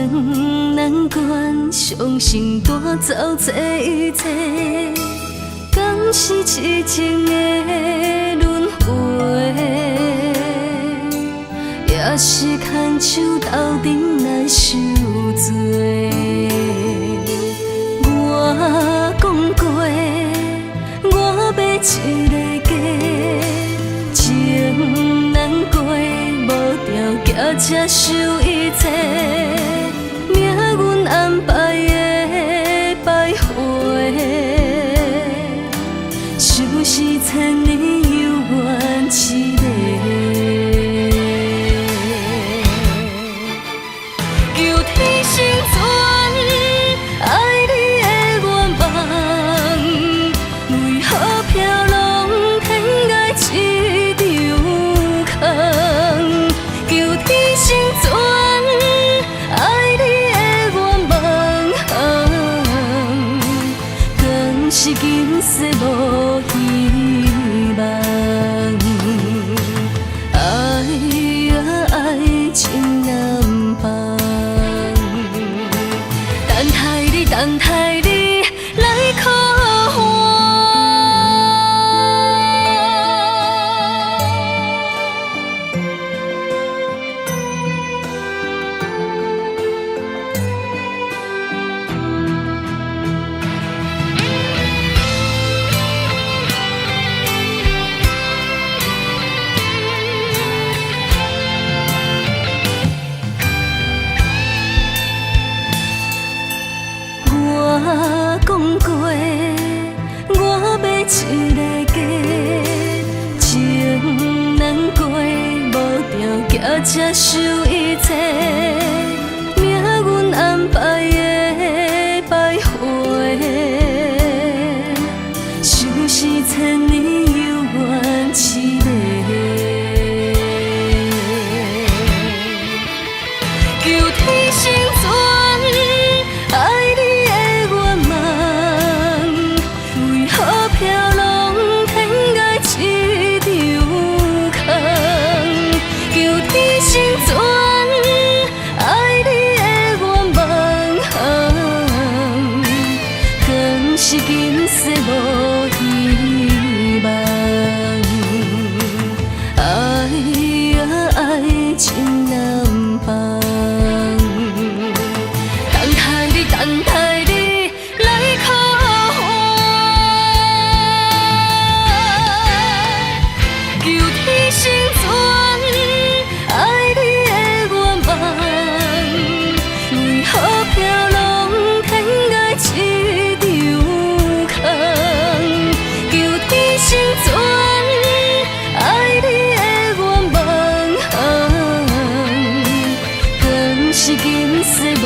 情難關，相信帶走這一切，敢是痴情的輪迴，也是牽手鬥陣來受罪。我講過，我欲一个家，情難過，無條件接受一切，命運安排的徘徊，是不是千年猶原痴迷？求天成全愛你的願望，為何飄浪天涯一場空？求天成全愛你的願望，敢是今世無希望？愛啊愛，情難放。等待你，等待你來靠岸。我講過，我欲一個家，情難過，無條件接受一切，命運安排的徘徊，是不是千年猶原痴迷？求天成全愛你的願望，為何飄浪天涯一場空？求天成全愛你的願望，敢是今世無希望？愛啊愛，情難放。等待你，等待你來靠岸。求天成全愛你的願望，為何飄浪天涯一場空？求天成全愛你的願望，敢是今世無